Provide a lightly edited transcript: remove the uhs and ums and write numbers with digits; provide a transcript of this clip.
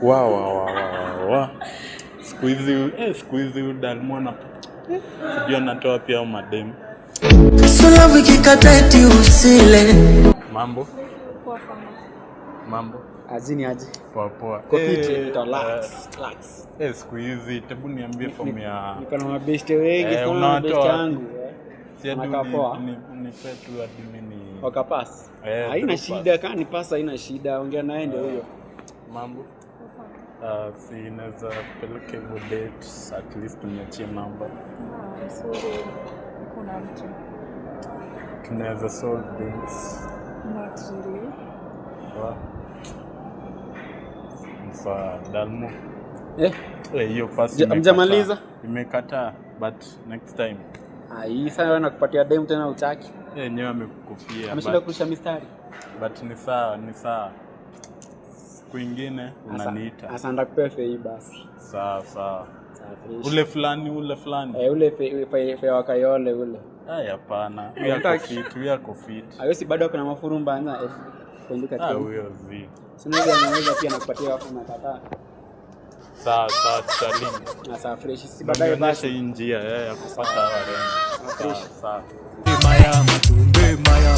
Wa wa wa wa wa. Siku hizi siku hizi huyu Dalmo na sijui anatoa pia mademu. Sula vikikata usile. Mambo? Poa sana. Mambo? Azini aje. Poa poa. Kwa fiti, Relax. Relax. Siku hizi hebu niambie form ya Niko na mabeshte wengi sana, unawatoa mabeshte wapi? yangu. Si hadi Wanakaa poa. Nipe tu hadi mimi ni Wakapass. Eh, Haina through shida, pass. kama ni pass haina shida, ongea naye ndio huyo. Mambo? Si naweza kupeleka hivyo date, at least uniachie namba. Ah, I'm sorry. Kuna mtu. Tunaweza solve things. Not really. Wa. Sa Dalmo. Eh, Eh, hiyo pass imekataa. Hamjamaliza? Imekataa, but next time. Ai, sasa wewe nakupatia demu tena utaki. Eh, yenyewe amekukufia. Ameshinda But, kurusha mistari. but ni sawa, ni sawa. Siku ingine unaniita. Sasa ndakupea fei basi. Sawa sawa. Sawa, fresh. Ule fulani, ule fulani. Eh, ule fei wa Kayole ule. Ai, hapana. Huyu ako Hutaki. fit, huyu ako fit. Ayo si bado kuna mafurumba na kuandika Ah, tena. huyo zi. Sina ile anaweza pia nakupatia afu nakataa. Sawa sawa, tutalink. Na sawa fresh, si baadaye Nionyeshe basi. hii njia ya kupata hawa warembo. Sawa sawa. Maya matumbe maya.